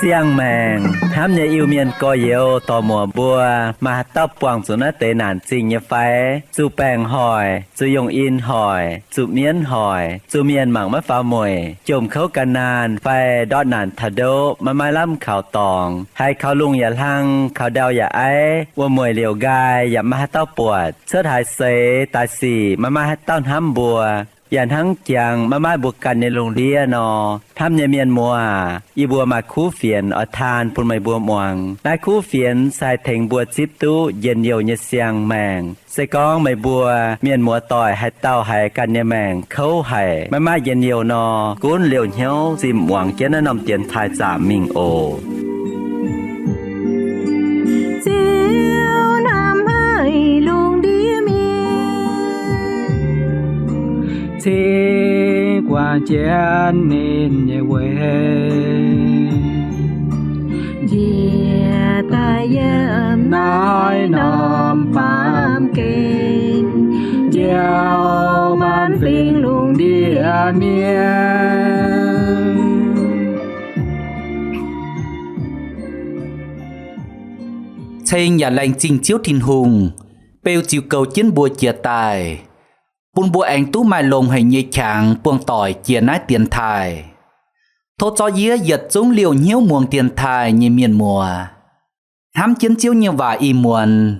Siang-maengc hnamv nyei Iu-Mienh gorx-youz dorc-muoc mbuo, maaih haaix dauh buangh zuqc naaiv deix naanc zingh nyei fai? Zuqc baengc hoic, zuqc yungh in hoic, zuqc mienv hoic, zuqc mienh mangc maiv faaux mueic, jomc kouv gan naanh fai ndortv naanc taux ndoqv, maiv maaih lamh kaux dorngx, haiz kaux lungh yaac hlang, kaux ndau yaac aiv, wuom-mueic liouc nqaai yaac maiv maaih haaix dauh buatc, cuotv haaix seix daaih sic maiv maaih haaix dauh hnamv mbuo, yaac hnangv jangx maiv maaih mbuo ganh nyei lungh ndiev nor, hnamv nyei mienh muoz aac, yie mbuo maaih kuv fienx oix taan bun meih mbuo muangx. Naaiv kuv fienx se haih tengx mbuo zipv duqv njien-youh nyei siang-maengc. Se gorngv meih mbuo mienh muoz-doic haaix dauh haiz ganh nyei maengc kouv haic, maiv maaih njien-youh nor, gunv liouh hnyouv zinh muangx jienv naaiv norm dienx taaih zaamc mingh oc. Ziouv hnamv haic lungh ndiev mienh, cingx guangc jienv ninh nyei weic, njiec daaih yiem naaiv norm baamh gen, njoux maanc fingx lungh ndiev mienh. Ceng yaac laengz zingh Ziouv Tin-Hungh, beu ziux goux jienv mbuo jiex daaih, bun mbuo aengx duqv maaih longx haic nyei qangx buangh doic jiex naaiv dienx taaih. Tov zorqv yie yietc zungv liouh hnyouv muangx dienx taaih nyei mienh muoz, hnamv jienv Ziouv nyei waac ih muonz,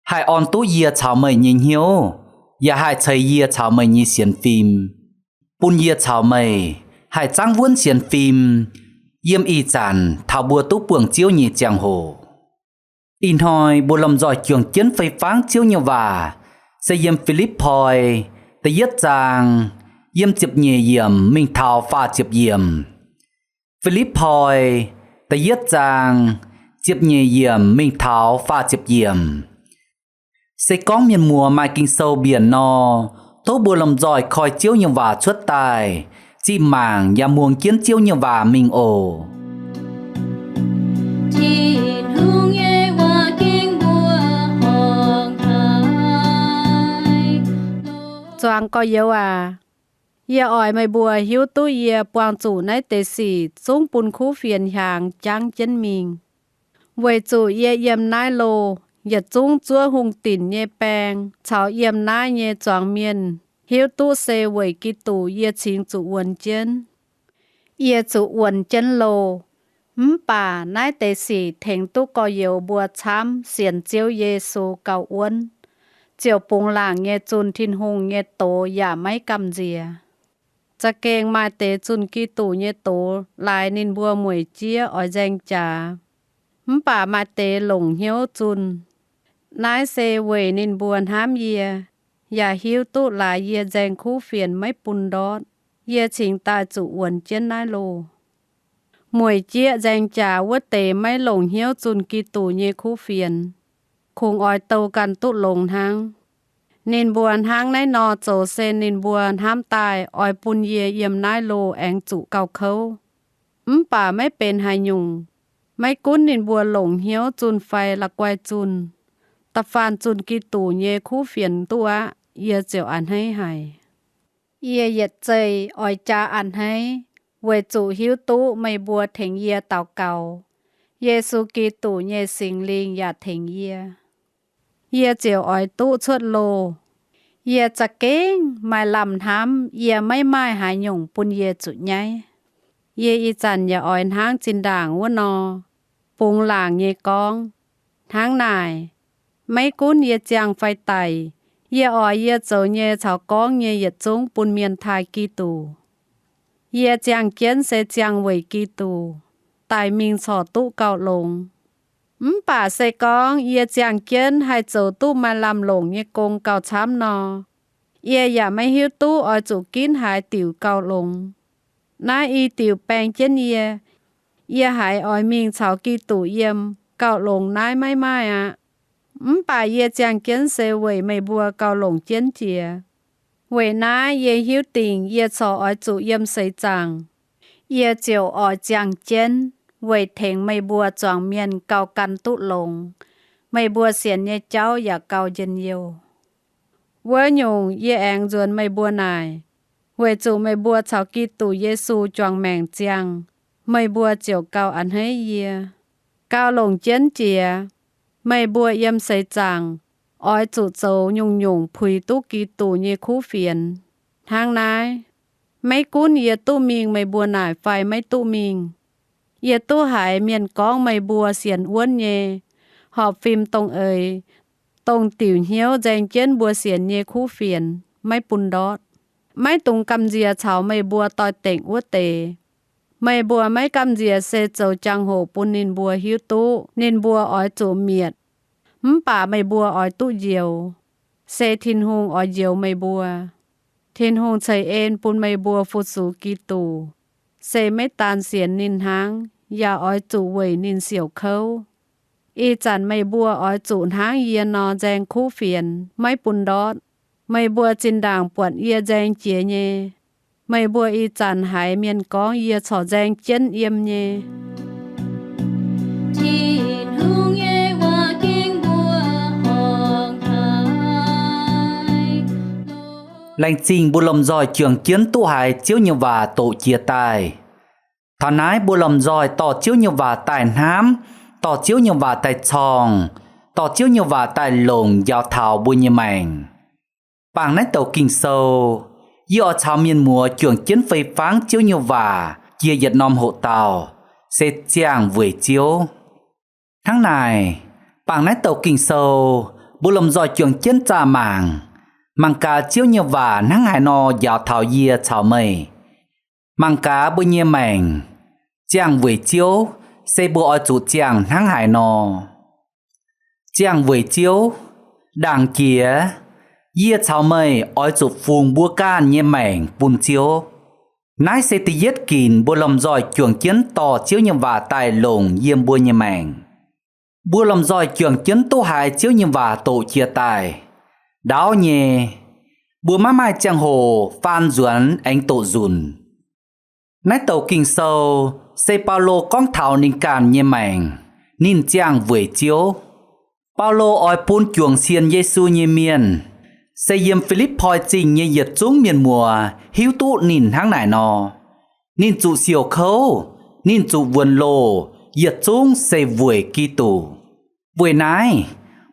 haih orn duqv yie caux meih nyei hnyouv, yaac haih ceix yie caux meih nyei sienx fim, bun yie caux meih haih zaangv wuonv sienx fim yiem ih zanc taux mbuo duqv buangh Ziouv nyei ziangh hoc. Ih hnoi mbuo lomh nzoih juangc jienv fei fangv Ziouv nyei waac, se yiem Fi^lipv^poi da'yietv zaang, yiem ziepc nyeic yiemc mingh taux faah ziepc yiemc. Fi^lipv^poi da'yietv zaang, ziepc nyeic yiemc mingh taux faah ziepc yiemc. Se gorngv mienh muoz maaih Ging-Sou mbienc nor, tov mbuo lomh nzoih koi Ziouv nyei waac cuotv daaih, zinh mangc yaac muangx jienv Ziouv nyei waac mingh oc. Tin-Hungh nyei waac gengh mbuo horngc haic. Zuangx gorx-youz aac, yie oix meih mbuo hiuv duqv yie buangh zuqc naaiv deix sic zungv bun kuv fienx hiaangx jangv jienv mingh. Weic zuqc yie yiem naaiv loh yietc zungv zuov hungh dinc nyei baeng caux yiem naaiv nyei zuangx mienh hiuv duqv se weic Giduc yie cingx zuqc wuonx jienv. Yie zuqc wuonx jienv loh, mv baac naaiv deix sic tengx duqv gorx-youz mbuo camv sienx Ziouv Yesu gauh wuonv, ziouc bungx laangc nyei zunh Tin-Hungh nyei doz yaac maiv gamh nziex. Za'gengh maaih deix zunh Giduc nyei doz laaix ninh mbuo mueic jieqv oix nzaeng jaax, mv baac maaih deix longc hnyouv zunh. Naaiv se weic ninh mbuo hnamv yie, yaac hiuv duqv laaix yie nzaeng kuv fienx maiv bun ndortv, yie cingx daaih zuqc wuonx jienv naaiv loh. Mueic jieqv nzaeng jaax wuov deix maiv longc hnyouv zunh Giduc nyei kuv fienx, kungx oix douh ganh duqv longx hnangv. Ninh mbuo hnangv naaiv nor zoux se ninh mbuo hnamv daaih oix bun yie yiem naaiv loh aengx zuqc gauh kouv. Mv baac maiv benx haaix nyungc. Maiv gunv ninh mbuo longc hnyouv zunh fai la'guaih zunh, da'faanh zunh Giduc nyei kuv fienx duqv aqv, yie ziouc a'hneiv haic. Yie yietc zeih oix jaa a'hneiv weic zuqc hiuv duqv meih mbuo tengx yie daux gaux, Yesu Giduc nyei Singx Lingh yaac tengx yie, yie ziouc oix duqv cuotv loh. Yie za'gengh maaih lamh hnamv yie maiv maaih haaix nyungc bun yie zuqc nyaiv. Yie ih zanc yaac oix hnangv zinh ndaangc wuov nor, bungx laangc nyei gorngv. Hnangv naaic, maiv gunv yie ziangh fai daic, yie oix yie zoux nyei caux gorngv nyei yietc zungv bun mienh taaih Giduc. Yie ziangh jienv se ziangh weic Giduc, daic mingh corc duqv gauh longx. Mv baac se gorngv yie ziangh jienv haih zoux duqv maaih lamh longc nyei gong gauh camv nor, yie yaac maiv hiuv duqv oix zuqc ginv haaix diuc gauh longx. Naaiv i diuc baeng jienv yie, yie haiz oix mingh caux Giduc yiem gauh longx naaiv maiv maaih aqv. Mv baac yie ziangh jienv se weic meih mbuo gauh longc jienv jiex. Weic naaiv yie hiuv dingc yie corc oix zuqc yiem seix zaangc, yie ziouc oix ziangh jienv. weic tengx meih mbuo zuangx mienh gauh gan duqv longx, meih mbuo sienx nyei jauv yaac gauh njien-youh. Wuov nyungc, yie aengx nzuonx meih mbuo naaic, weic zuqc meih mbuo caux Giduc Yesu juangc maengc ziangh, meih mbuo ziouc gauh a'hneiv yie. Gauh longc jienv jiex, meih mbuo yiem seix zaangc oix zuqc zoux nyungc-nyungc puix duqv Giduc nyei kuv fienx. Hnangv naaiv, maiv gunv yie duqv mingh meih mbuo naaic fai maiv duqv mingh, yie duqv haiz mienh gorngv meih mbuo sienx wuonv nyei, horpc fim dongh eix, dongh diuc hnyouv nzaeng jienv mbuo sienx nyei kuv fienx, maiv bun ndortv. Maiv dungx gamh nziex caux meih mbuo doix-dekc wuov deix. Meih mbuo maiv gamh nziex se zoux jangx-hoc bun ninh mbuo hiuv duqv ninh mbuo oix zuqc mietc. Mv baac meih mbuo oix duqv njoux, se Tin-Hungh oix njoux meih mbuo. Tin-Hungh ceix en bun meih mbuo fu-sux Giduc, se maiv daan sienx ninh hnangv, yaac oix zuqc weic ninh siouc kouv. Ih zanc meih mbuo oix zuqc hnangv yie nor nzaeng kuv fienx, maiv bun ndortv. Meih mbuo zinh ndaangc buatc yie nzaeng jiex nyei. Meih mbuo ih zanc haiz mienh gorngv yie corc nzaeng jienv yiem nyei. Tin-Hungh nyei waac gengh mbuo horngh haic. Laengz zingh mbuo lomh nzoih juangc jienv duqv haiz Ziouv nyei waac doqc jiez daaih. Taux naaiv mbuo lomh nzoih dorh Ziouv nyei waac daaih hnamv, dorh Ziouv nyei waac daaih corngh, dorh Ziouv nyei waac daaih longc njaaux taux mbuo nyei maengc. Bangc naaiv douc Ging-Sou, yie oix caux mienh muoz juangc jienv fei fangv Ziouv nyei waac jiex yietc norm hoqc dauh, se ziangh weic Ziouv. Hnangv naaic, bangc naaiv douc Ging-Sou, mbuo lomh nzoih juangc jienv zaah mangc, mangc gaax Ziouv nyei waac hnangv haaix nor njaaux taux yie caux meih. Mangc gaax mbuo nyei maengc ziangh weic Ziouv, se mbuo oix zuqc ziangh hnangv haaix nor. Ziangh weic Ziouv, ndaangc jiex, yie caux meih oix zuqc fungx mbuo ganh nyei maengc bun Ziouv. Naaiv se da'yietv ginc mbuo lomh nzoih juangc jienv dorh Ziouv nyei waac daaih longc yiem mbuo nyei maengc. Mbuo lomh nzoih juangc jienv duqv haiz Ziouv nyei waac doqc jiez daaih. Ndaauv nyei, mbuo maiv maaih ziangh hoc faan nzuonx aengx doqc nzunc. Naaiv douc Ging-Sou se Baulo gorngv taux ninh ganh nyei maengc, ninh ziangh weic Ziouv. Baulo oix bun juangc sienx Yesu nyei mienh, se yiem Fi^lipv^poi Zingh nyei yietc zungv mienh muoz hiuv duqv ninh hnangv naaic nor. Ninh zuqc siouc kouv, ninh zuqc wuonx loh, yietc zungv se weic Giduc. Weic naaiv,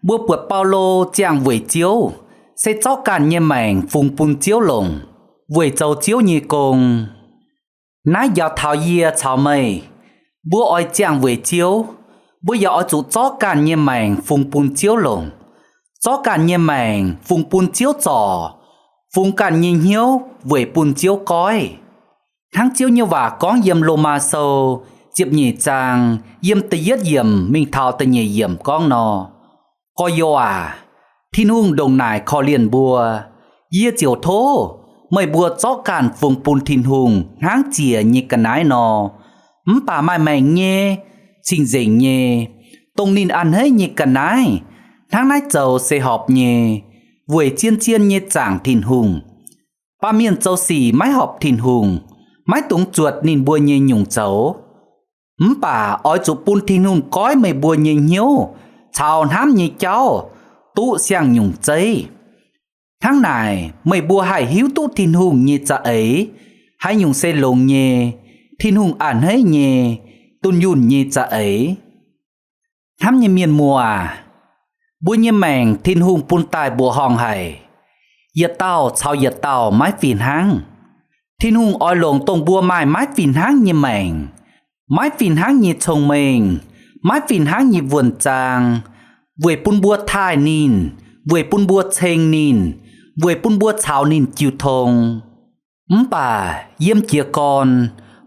mbuo buatc Baulo ziangh weic Ziouv, se zorqv ganh nyei maengc fungx bun Ziouv longc, weic zoux Ziouv nyei gong. Naaiv njaaux taux yie caux meih, mbuo oix ziangh weic Ziouv, mbuo yaac oix zuqc zorqv ganh nyei maengc fungx bun Ziouv longc, zorqv ganh nyei maengc fungx bun Ziouv zorc, fungx ganh nyei hnyouv weic bun Ziouv goiv. Hnangv Ziouv nyei waac gorngv yiem Lomaa Sou ziepc nyeic zaang yiem da'yietv yiemc mingh taux da'nyeic yiemc gorngv nor, Gorx-youz aac, Tin-Hungh ndongc naaic korv-lienh mbuo, yie ziouc tov meih mbuo zorqv ganh fungx bun Tin-Hungh hnangv ziec nyei ga'naaiv nor. Mv baac maaih maengc nyei, cing-nzengc nyei, dongh ninh a'hneiv nyei ga'naaiv, hnangv naaiv zoux se horpc nyei, weic zien-zien nyei zaangc Tin-Hungh. Baamh mienh zoux sic maiv horpc Tin-Hungh, maiv dungx zuotc ninh mbuo nyei nyungc zoux. Mv baac oix zuqc bun Tin-Hungh goiv meih mbuo nyei hnyouv caux hnamv nyei jauv duqv siang-nyungc zeiv. Hnangv naaic, meih mbuo haih hiuv duqv Tin-Hungh nyei za'eix, haaix nyungc se longx nyei, Tin-Hungh a'hneiv nyei, dunh yunh nyei za'eix. Hnamv nyei mienh muoz aac, mbuo nyei maengc Tin-Hungh bun daaih mbuoqc horngh haic. Yietc dauh caux yietc dauh maiv fih hnangv. Tin-Hungh oix longc dongh mbuo maaih maiv fih hnangv nyei maengc, maiv fih hnangv nyei cong-mengh, maiv fih hnangv nyei wuonh zaang, weic bun mbuo taaih ninh, weic bun mbuo ceng ninh, weic bun mbuo caux ninh jiu tong. Mv baac yiem jiez gorn,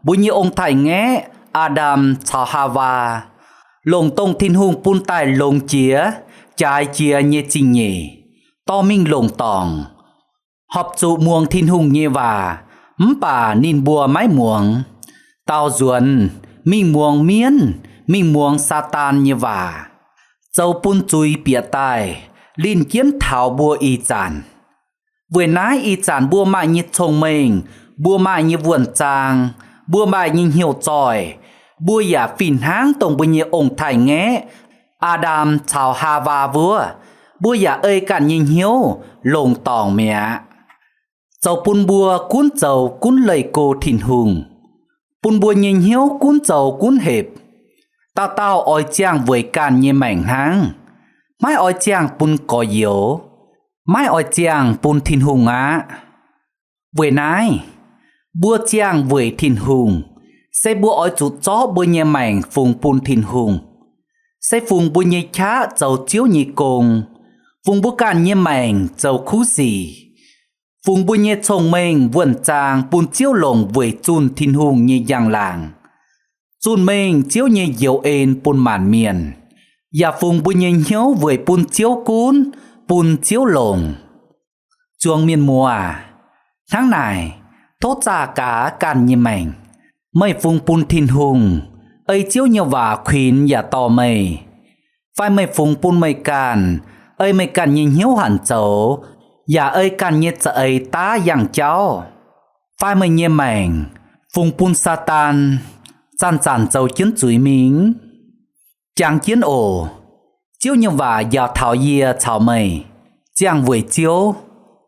mbuo nyei ong-taaix-ngaeqv, Aa^ndam caux Haawaa, longc dongh Tin-Hungh bun daaih longx jiex, jaaix jiex nyei zingh nyeic, dorh mingh longc dorngc, horpc zuqc muangx Tin-Hungh nyei waac, mv baac ninh mbuo maiv muangx. Daaux nzuonx, mingh muangx mienv, mingh muangx Saadaan nyei waac, zoux bun zuiz bieqc daaih, linh jienv taux mbuo ih zanc. Weic naaiv ih zanc mbuo maaih nyei cong-mengh, mbuo maaih nyei wuonh zaang, mbuo maaih nyei hnyouv zoih, Mbuo yaac fih hnangv dongh mbuo nyei ong-taaix-ngaeqv, Aa^ndam caux Haawaa wuov, mbuo yaac ei ganh nyei hnyouv longc dorngc mi'aqv, zoux bun mbuo gunv zoux gunv leih go Tin-Hungh, bun mbuo nyei hnyouv gunv zoux gunv hepc. Dauh dauh oix ziangh weic ganh nyei maengc hnangv, maiv oix ziangh bun gorx-youz, maiv oix ziangh bun Tin-Hungh aqv. Weic naaiv, mbuo ziangh weic Tin-Hungh, se mbuo oix zuqc zorqv mbuo nyei maengc fungx bun Tin-Hungh, se fungx mbuo nyei qaqv zoux Ziouv nyei gong, fungx mbuo ganh nyei maengc zoux kuv sic, fungx mbuo nyei cong-mengh wuonh zaang bun Ziouv longc weic zunh Tin-Hungh nyei njang-laangc, zunh mengh Ziouv nyei njoux en bun maanc mienh, yaac fungx mbuo nyei hnyouv weic bun Ziouv gunv, bun Ziouv longc. Zuangx mienh muoz aac, hnangv naaic, tov zaah gaax ganh nyei maengc. Meih fungx bun Tin-Hungh, ei Ziouv nyei waac kuinx yaac dorh meih, fai meih fungx bun meih ganh, ei meih ganh nyei hnyouv hanc zoux, yaac ei ganh nyei za'eix daav yangh jauv? Fai meih nyei maengc fungx bun Saadaan zanc-zanc zoux jienv zuiz mingh? Jangx jienv oc. Ziouv nyei waac njaaux taux yie caux meih, ziangh weic Ziouv,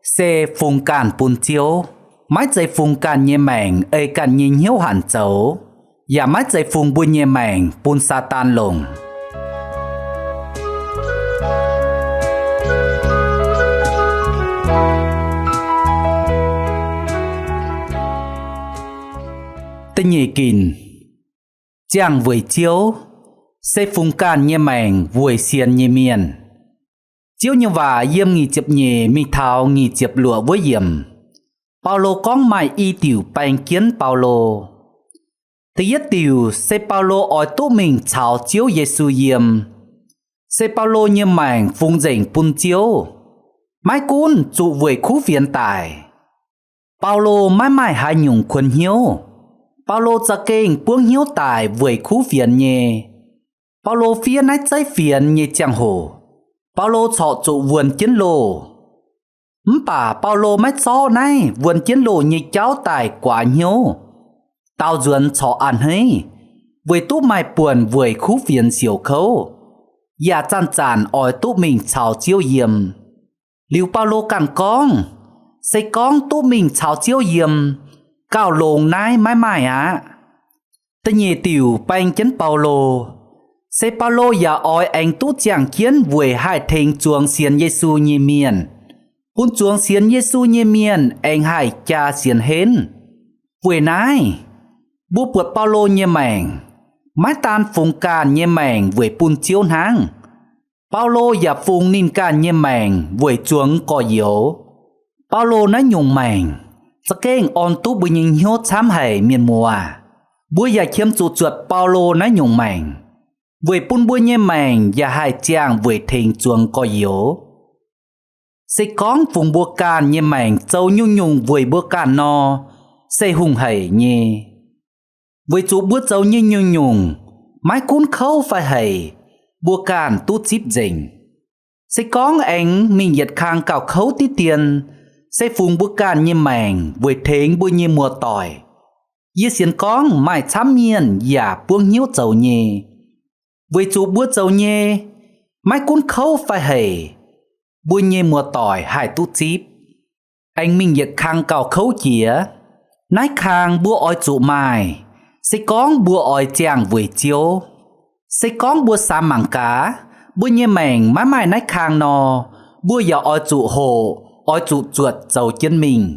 se fungx ganh bun Ziouv, maiv zeiz fungx ganh nyei maengc ei ganh nyei hnyouv hanc zoux, yaac maiv zeiz fungx mbuo nyei maengc bun Saadaan longc. Da'nyeic ginc. Ziangh weic Ziouv, se fungx ganh nyei maengc weic sienx nyei mienh. Ziouv nyei waac yiem nyic ziepc nyeic mingh taux nyic ziepc luoqc wuov yiemc, Baulo gorngv maaih i diuc baeng jienv Baulo. Da'yietv diuc se Baulo oix duqv mingh caux Ziouv Yesu yiem. Se Baulo nyei maengc fungx nzengc bun Ziouv, maiv gunv zuqc weic kuv fienx daic. Baulo maiv maaih haaix nyungc kuonx hnyouv. Baulo za'gengh buangv hnyouv daic weic kuv fienx nyei. Baulo fiev naaiv zeiv fienx nyei ziangh hoc, Baulo corc zuqc wuonx jienv loh. Mv baac Baulo maiv zorqv naaiv wuonx jienv loh nyei jauv daaih guaax hnyouv. Daaux nzuonx corc a'hneiv, weic duqv maaih buonc weic kuv fienx siouc kouv, yaac zanc-zanc oix duqv mingh caux Ziouv yiem. Liuz Baulo ganh gorngv, se gorngv duqv mingh caux Ziouv yiem, gauh longx naaiv maiv maaih aqv. Da'nyeic diuc baeng jienv Baulo, se Baulo yaac oix aengx duqv ziangh jienv weic haih tengx zuangx sienx Yesu nyei mienh, bun zuangx sienx Yesu nyei mienh aengx haih jaa sienx henv. Weic naaiv, mbuo buatc Baulo nyei maengc maiv daan fungx ganh nyei maengc weic bun Ziouv hnangv. Baulo yaac fungx ninh ganh nyei maengc weic zuangx gorx-youz. Baulo naaiv nyungc maengc za'gengh orn duqv mbuo nyei hnyouv camv haic, mienh muoz. Mbuo yaac qiemx zuqc zuotc Baulo naaiv nyungc maengc, weic bun mbuo nyei maengc yaac haih ziangh weic tengx zuangx gorx-youz. Se gorngv fungx mbuo ganh nyei maengc zoux nyungc-nyungc weic mbuo ganh nor, se hungh haic nyei. Weic zuqc mbuo zoux nyei nyungc-nyungc maiv gunv kouv fai haic, mbuo ganh duqv zipv nzengc. Se gorngv aengx mingh yietc kang gauh kouv diqv dien, se fungx mbuo ganh nyei maengc weic tengx mbuo nyei muoz-doic. Yie sienx gorngv maaih camv mienh yaac buangv hnyouv zoux nyei. Weic zuqc mbuo zoux nyei maiv gunv kouv fai haic, mbuo nyei muoz-doic haih duqv zipv, aengx mingh yietc kang gauh kouv jiex. Naaiv kang mbuo oix zuqc maaih, se gorngv mbuo oix ziangh weic Ziouv. Se gorngv mbuo samx mangc gaax, mbuo nyei maengc maiv maaih naaiv kang nor, mbuo yaac oix zuqc hoqc, oix zuqc zuotc zoux jienv mingh.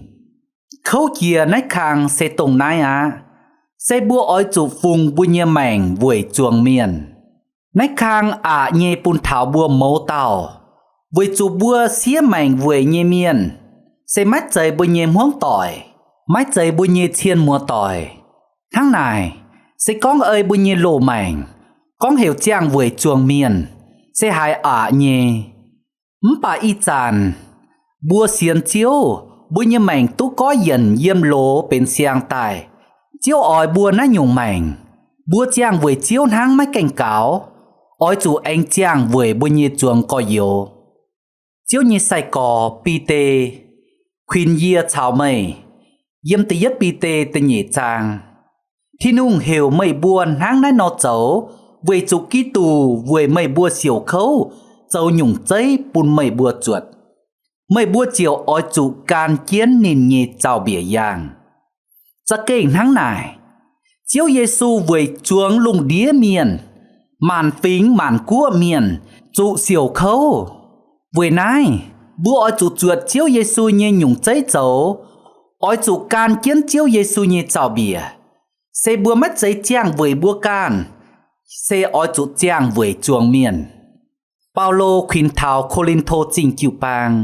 Kouv jiex naaiv kang se dongh naaiv aqv. Se mbuo oix zuqc fungx mbuo nyei maengc weic zuangx mienh. Naaiv kang aqc nyei bun taux mbuo mouz dauh, weic zuqc mbuo siev maengc weic nyei mienh se maiv zeiz mbuo nyei hmuangv doic, maiv zeiz mbuo nyei cien muoz-doic. Hnangv naaic, se gorngv ei mbuo nyei loz-maengc gorngv heuc ziangh weic zuangx mienh, se haiz aqc nyei. Mv baac ih zanc mbuo sienx Ziouv, mbuo nyei maengc duqv goiv yienc yiem loz benx siang daaih. Ziouv oix mbuo naaiv nyungc maengc, mbuo ziangh weic Ziouv hnangv maiv gaengh gaux, oix zuqc aengx ziangh weic mbuo nyei zuangx gorx-youz. Ziouv nyei sai-gorx Bide kuinx yie caux meih yiem da'yietv Bide da'nyeic zaang. Tin-Hungh heuc meih mbuo hnangv naaiv nor zoux weic zuqc Giduc weic meih mbuo siouc kouv zoux nyungc zeiv bun meih mbuo zuotc. Meih mbuo ziouc oix zuqc gan jienv ninh nyei zaux-mbiec yaangh. Za'gengh hnangv naaic, Ziouv Yesu weic zuangx lungh ndiev mienh, maanc fingx maanc guoqv mienh zuqc siouc kouv. Weic naaiv, mbuo oix zuqc zuotc Ziouv Yesu nyei nyungc zeiv zoux, oix zuqc gan jienv Ziouv Yesu nyei zaux-mbiec, se mbuo maiv zeiz ziangh weic mbuo ganh, se oix zuqc ziangh weic zuangx mienh. Baulo kuinx taux Ko^lin^to Zingh jiu-baang,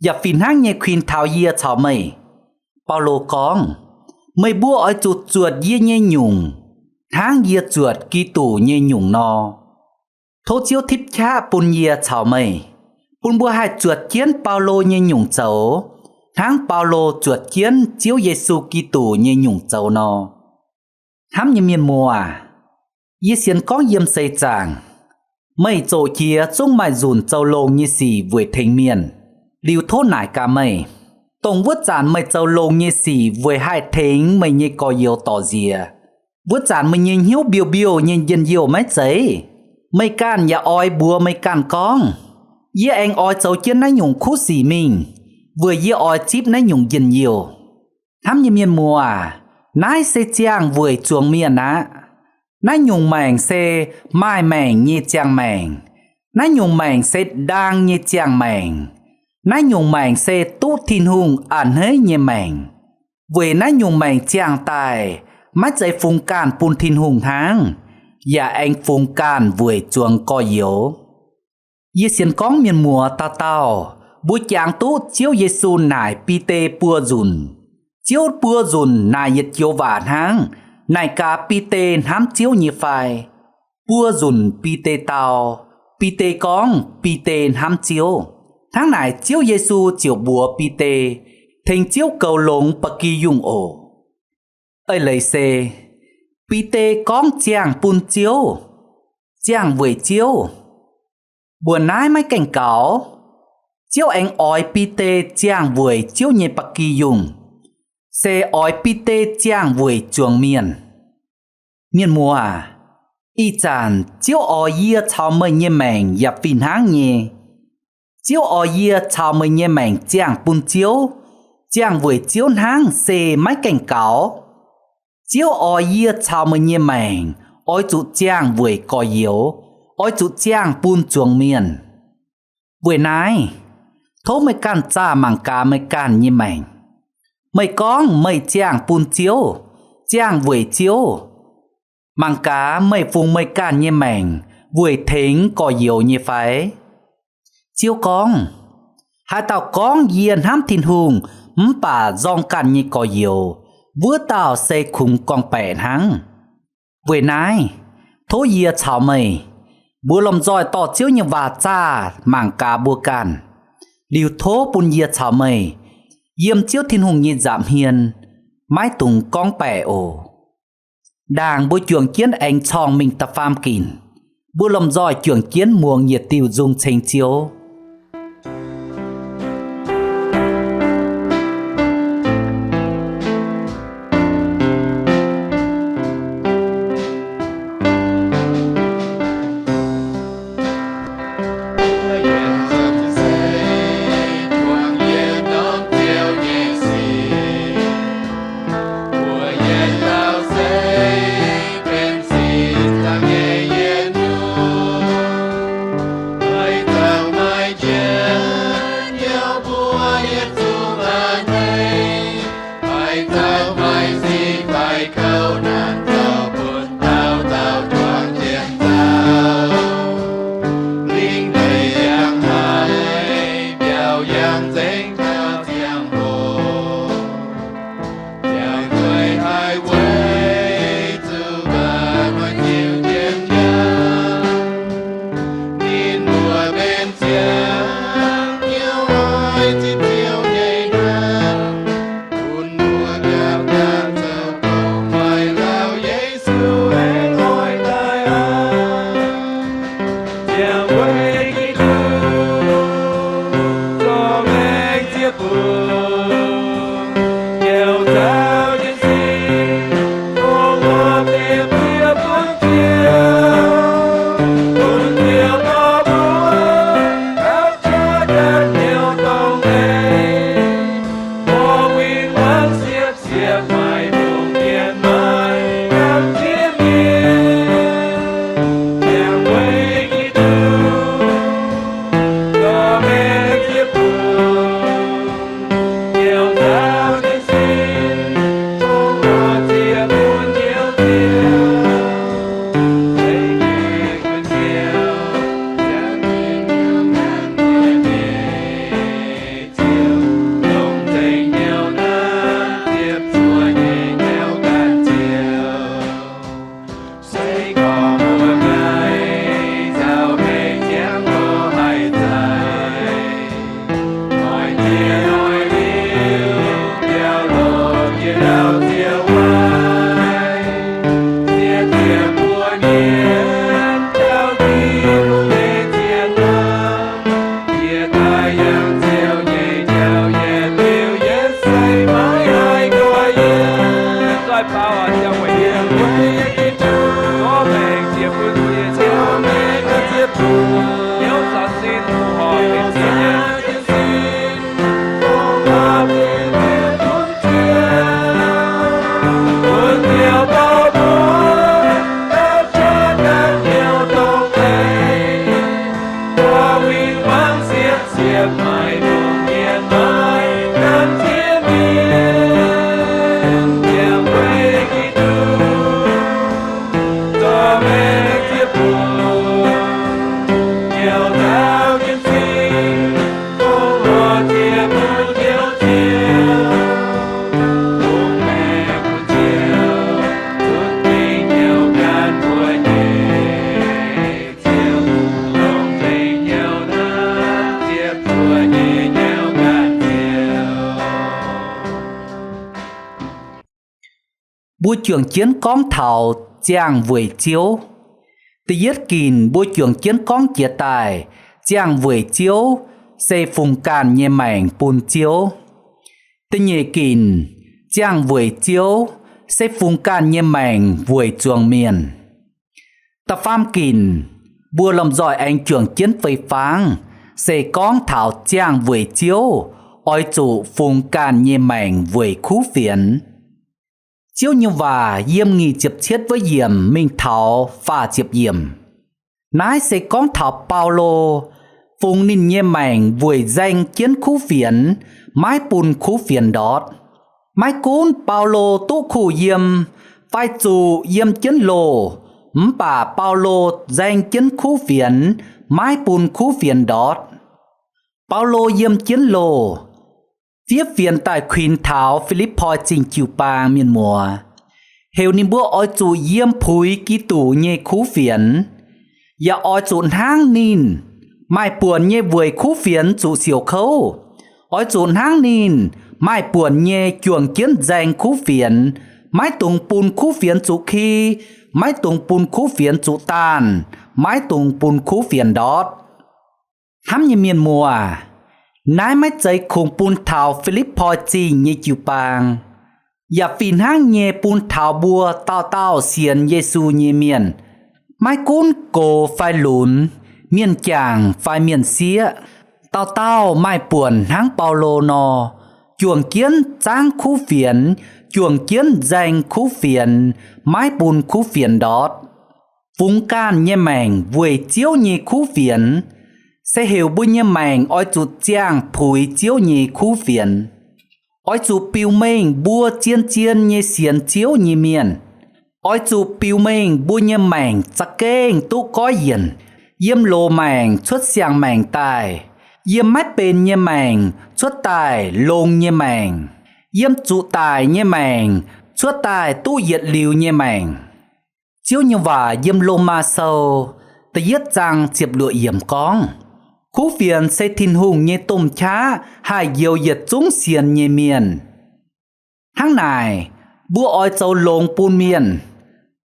yaac fih hnangv nyei kuinx taux yie caux meih. Baulo gorngv, Meih mbuo oix zuqc zuotc yie nyei nyungc, hnangv yie zuotc Giduc nyei nyungc nor. Tov Ziouv tipv qaqv bun yie caux meih, bun mbuo haih zuotc jienv Baulo nyei nyungc zoux, hnangv Baulo zuotc jienv Ziouv Yesu Giduc nyei nyungc zoux nor. Hnamv nyei mienh muoz aac, yie sienx gorngv yiem seix zaangc, meih zoqc jiex zungv maaih nzunc zoux longx nyei sic weic tengx mienh. Liuz tov naaic gaax meih, dongh wuov zanc meih zoux longx nyei sic weic haih tengx meih nyei gorx-youz dorc nziex, wuov zanc meih nyei hnyouv mbiouh mbiouh nyei njien-youh maiv zeiz? Meih ganh yaac oix mbuox meih ganh gorngv, Yie aengx oix zoux jienv naaiv nyungc kuv sic mingh, weic yie oix zipv naaiv nyungc njien-youh. Hnamv nyei mienh muoz aac, naaiv se ziangh weic zuangx mienh aqv. Naaiv nyungc maengc se maaih maengc nyei ziangh maengc. Naaiv nyungc maengc se ndaang nyei ziangh maengc. Naaiv nyungc maengc se duqv Tin-Hungh a'hneiv nyei maengc. Weic naaiv nyungc maengc ziangh daaih maiv zeiz fungx ganh bun Tin-Hungh hnangv, yaac aengx fungx ganh weic zuangx gorx-youz. Yie sienx gorngv mienh muoz dauh dauh mbuo jangx duqv Ziouv Yesu naaic Bide buo nzunc. Ziouv buo nzunc naaic yietc joux waac hnangv, naaic gaax Bide hnamv Ziouv nyei fai. Buo nzunc Bide dau, Bide gorngv Bide hnamv Ziouv. Hnangv naaic Ziouv Yesu ziouc mbuox Bide, Tengx Ziouv goux longx ba'gi yungh oc. Eix leiz se, Bide gorngv ziangh bun Ziouv, ziangh weic Ziouv. Mbuoqc naaiv maiv gaengh gaux. Ziouv aengx oix Bide ziangh weic Ziouv nyei ba'gi yungh, se oix Bide ziangh weic zuangx mienh. Mienh muoz aac, ih zanc Ziouv oix yie caux meih nyei maengc yaac fih hnangv nyei. Ziouv oix yie caux meih nyei maengc ziangh bun Ziouv, ziangh weic Ziouv hnangv se maiv gaengh gaux. Ziouv oix yie caux meih nyei maengc oix zuqc ziangh weic gorx-youz, oix zuqc ziangh bun zuangx mienh. Weic naaiv, tov meih ganh zaah mangc gaax meih ganh nyei maengc. Meih gorngv meih ziangh bun Ziouv, ziangh weic Ziouv, mangc gaax meih fungx meih ganh nyei maengc weic tengx gorx-youz nyei fai? Ziouv gorngv, Haaix dauh gorngv, Yie hnamv Tin-Hungh, mv baac nzorng ganh nyei gorx-youz, wuov dauh se kungx gorngv-baeqc hnangv. Weic naaiv, tov yie caux meih mbuo lomh nzoih dorh Ziouv nyei waac zaah mangc gaax mbuo ganh. Liuz tov bun yie caux meih yiem Ziouv Tin-Hungh nyei nza'hmien maiv dungx gorngv-baeqc oc. Ndaangc mbuo juangc jienv aengx corngh mingh da'faam ginc, mbuo lomh nzoih juangc jienv muangx yietc diuh nzung ceng Ziouv. mbuo juangc jienv gorngv taux ziangh weic Ziouv. Da'yietv ginc mbuo juangc jienv gorngv jiex daaih, ziangh weic Ziouv se fungx ganh nyei maengc bun Ziouv. Da'nyeic ginc, ziangh weic Ziouv se fungx ganh nyei maengc weic zuangx mienh. Da'faam ginc, mbuo lomh nzoih aengx juangc jienv fei-fangv, se gorngv taux ziangh weic Ziouv oix zuqc fungx ganh nyei maengc weic kuv fienx. Ziouv nyei waac yiem nyic ziepc cietv wuov yiemc mingh taux faah ziepc yiemc. Naaiv se gorngv taux Baulo fungx ninh nyei maengc weic nzaeng jienv kuv fienx, maiv bun kuv fienx ndortv. Maiv gunv Baulo duqv kuh yiem fai zuqc yiem jienv loh, mv baac Baulo nzaeng jienv kuv fienx, maiv bun kuv fienx ndortv. Baulo yiem jienv loh, fiev fienx daaih kuinx taux Fi^lipv^poi Zingh jiu-baang mienh muoz, heuc ninh mbuo oix zuqc yiem puix Giduc nyei kuv fienx, yaac oix zuqc hnangv ninh, maaih buonc nyei weic kuv fienx zuqc siouc kouv, oix zuqc hnangv ninh, maaih buonc nyei juangc jienv nzaeng kuv fienx, maiv dungx bun kuv fienx zuqc ki, maiv dungx bun kuv fienx zuqc daanh, maiv dungx bun kuv fienx ndortv. Hnamv nyei mienh muoz, naaiv maiv zeiz kungx bun taux Fi^lipv^poi Zingh nyei jiu-baang, yaac fih hnangv nyei bun taux mbuo dauh dauh sienx Yesu nyei mienh, maiv gunv gox fai lunx, mienh jangc fai mienh sieqv, dauh dauh maaih buonc hnangv Baulo nor, juangc jienv zaangv kuv fienx, juangc jienv nzaeng kuv fienx, maiv bun kuv fienx ndortv. Fungx ganh nyei maengc weic Ziouv nyei kuv fienx, se heuc mbuo nyei maengc oix zuqc ziangh puix Ziouv nyei kuv fienx. Oix zuqc biux mengh mbuo zien-zien nyei sienx Ziouv nyei mienh. Oix zuqc biux mengh mbuo nyei maengc za'gengh duqv goiv yienc, yiem loz-maengc cuotv siang-maengc daaih, yiem maiv benx nyei maengc cuotv daaih longx nyei maengc, yiem zuqc daic nyei maengc cuotv daaih duqv yietc liuz nyei maengc. Ziouv nyei waac yiem Lomaa Sou da'yietv zaang ziepc luoqc yiemc gorngv, kuv fienx se Tin-Hungh nyei domh qaqv haih njoux yietc zungv sienx nyei mienh. Hnangv naaic, mbuo oix zoux longx bun mienh.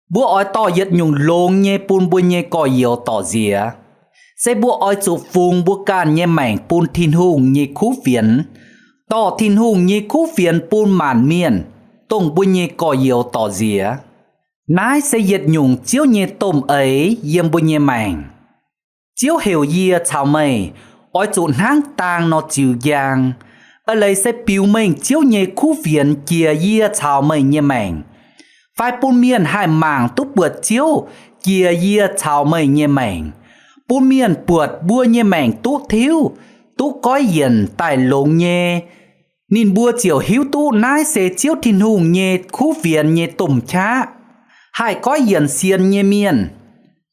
Mbuo oix dorh yietc nyungc longx nyei bun mbuo nyei gorx-youz dorc nziex. Se mbuo oix zuqc fungx mbuo ganh nyei maengc bun Tin-Hungh nyei kuv fienx, dorh Tin-Hungh nyei kuv fienx bun maanc mienh, dongh mbuo nyei gorx-youz dorc nziex. Naaiv se yietc nyungc Ziouv nyei domh eix yiem mbuo nyei maengc. Ziouv heuc yie caux meih oix zuqc hnangv daang nor ziux njang. Eix leiz se biux mengh Ziouv nyei kuv fienx jiex yie caux meih nyei maengc, fai bun mienh haih mangc duqv buatc Ziouv jiex yie caux meih nyei maengc, bun mienh buatc mbuo nyei maengc duqv tiuv, duqv goiv yienc daaih longx nyei. Ninh mbuo ziouc hiuv duqv naaiv se Ziouv Tin-Hungh nyei kuv fienx nyei domh qaqv, haih goiv yienc sienx nyei mienh.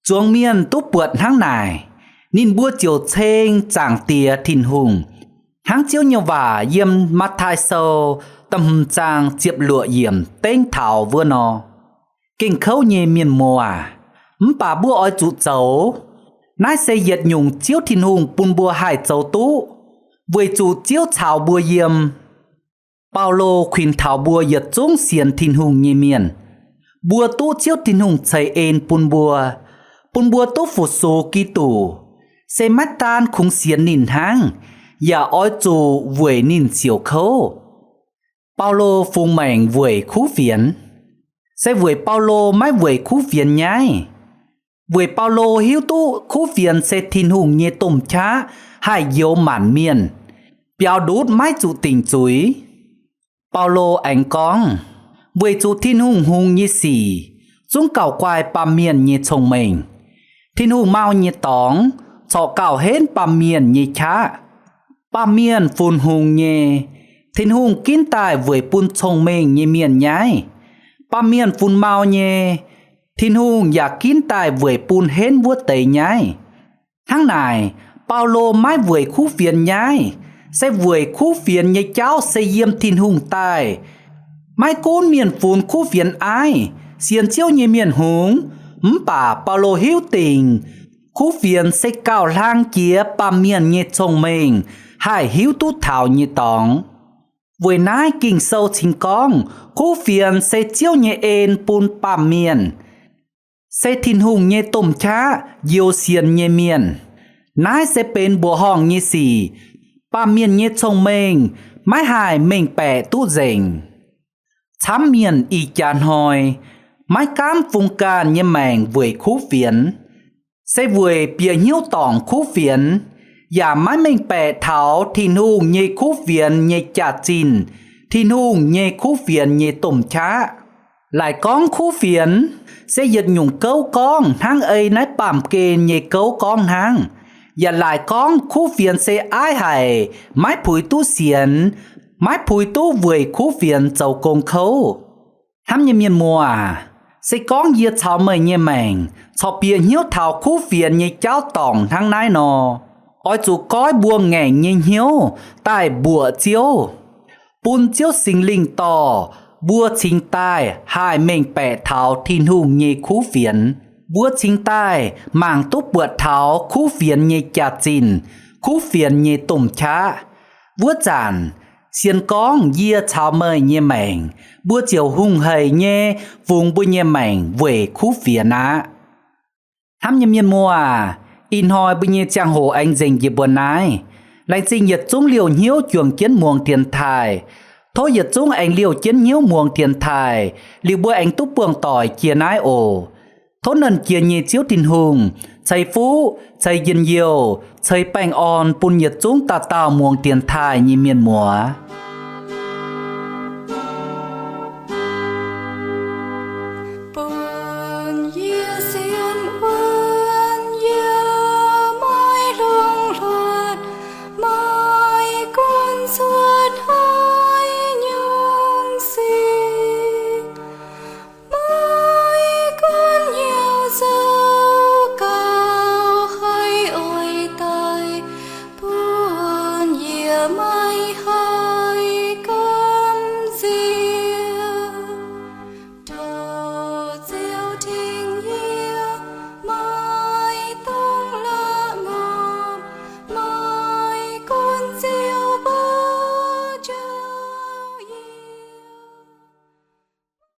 Zuangx mienh duqv buatc hnangv naaic, ninh mbuo ziouc ceng Zaangc Diex Tin-Hungh, hnangv Ziouv nyei waac yiem Matv^taai Sou da'hmz zaang ziepc luoqc yiemc dengv taux wuov nor. Gengh kouv nyei mienh muoz aac, mv baac mbuo oix zuqc zoux. Naaiv se yietc nyungc Ziouv Tin-Hungh bun mbuo haih zoux duqv, weic zuqc Ziouv caux mbuo yiem. Baulo kuinx taux mbuo yietc zungv sienx Tin-Hungh nyei mienh, mbuo duqv Ziouv Tin-Hungh ceix en bun mbuo, bun mbuo duqv fu-sux Giduc, se maiv daan kungx sienx ninh hnangv, yaac oix zuqc weic ninh siouc kouv. Baulo fungx maengc weic kuv fienx, se weic Baulo maiv weic kuv fienx nyaiv. Weic Baulo hiuv duqv kuv fienx se Tin-Hungh nyei domh qaqv haih njoux maanc mienh, biaux ndutv maiv zuqc dingc zuiz. Baulo aengx gorngv, weic zuqc Tin-Hungh hungx nyei sic zungv gauh guai baamh mienh nyei cong-mengh. Tin-Hungh mau nyei dorngx corc gauh henv baamh mienh nyei qaqv. Baamh mienh funx hungx nyei, Tin-Hungh ginv daaih weic bun cong-mengh nyei mienh nyaiv. Baamh mienh funx mau nyei, Tin-Hungh yaac ginv daaih weic bun henv wuov deix nyaiv. Hnangv naaic, Baulo maiv weic kuv fienx nyaiv, se weic kuv fienx nyei jauv se yiem Tin-Hungh daaih. Maiv gunv mienh funx kuv fienx aiv, sienx Ziouv nyei mienh hungx, mv baac Baulo hiuv dingc kuv fienx se gauh hlang jiex baamh mienh nyei cong-mengh haih hiuv duqv taux nyei dorngx. Weic naaiv Ging-Sou cingx gorngv kuv fienx se Ziouv nyei en bun baamh mienh, se Tin-Hungh nyei domh qaqv njoux sienx nyei mienh. Naaiv se benx mbuoqc horngh nyei sic. Baamh mienh nyei cong-mengh maiv haih mengh baeqc duqv nzengc. Camv mienh ih jaax hnoi maiv gaamv fungx ganh nyei maengc weic kuv fienx, se weic bieqc hnyouv dorngc kuv fienx, yaac maiv mengh baeqc taux Tin-Hungh nyei kuv fienx nyei jaax-zinh, Tin-Hungh nyei kuv fienx nyei domh qaqv. Laaic gorngv kuv fienx se yietc nyungc gouv gorngv hnangv ei naaiv baamh gen nyei gouv gorngv hnangv. Yaac laaic gorngv kuv fienx se aiv haic, maiv puix duqv sienx, maiv puix duqv weic kuv fienx zoux gong kouv. Hnamv nyei mienh muoz, se gorngv yie caux meih nyei maengc corc bieqc hnyouv taux kuv fienx nyei jauv dorngc hnangv naaiv nor, oix zuqc goiv mbuo ngaengc nyei hnyouv daaih mbuoqc Ziouv, bun Ziouv Singx Lingh dorh mbuo cingx daaih haih mengh baeqc taux Tin-Hungh nyei kuv fienx. Mbuo cingx daaih mangc duqv buatc taux kuv fienx nyei jaax-zinh, kuv fienx nyei domh qaqv. Wuov zanc, sienx gorngv yie caux meih nyei maengc, mbuo ziouc hungh haic nyei fungx mbuo nyei maengc weic kuv fienx aqv. Hnamv nyei mienh muoz, ih hnoi mbuo nyei ziangh hoc aengx nzengc njiec mbuo naaiv. Laengz zingh yietc zungv liouh hnyouv juangc jienv muangx dienx taaih. Tov yietc zungv aengx liouh jienv hnyouv muangx dienx taaih, liuz mbuo aengx duqv buangh doic jiex naaiv oc. Tov Nernh Jiex nyei Ziouv Tin-Hungh ceix fuqv ceix njien-youh ceix baengh orn bun yietc zungv dauh dauh muangx dienx taaih nyei mienh muoz. Bun yie sienx wuonv yie maiv longc hluotv, maiv gunv cuotv haaix nyungc sic, maiv gunv hnyouv zoux gauh haiz oix daaih, bun yie maiv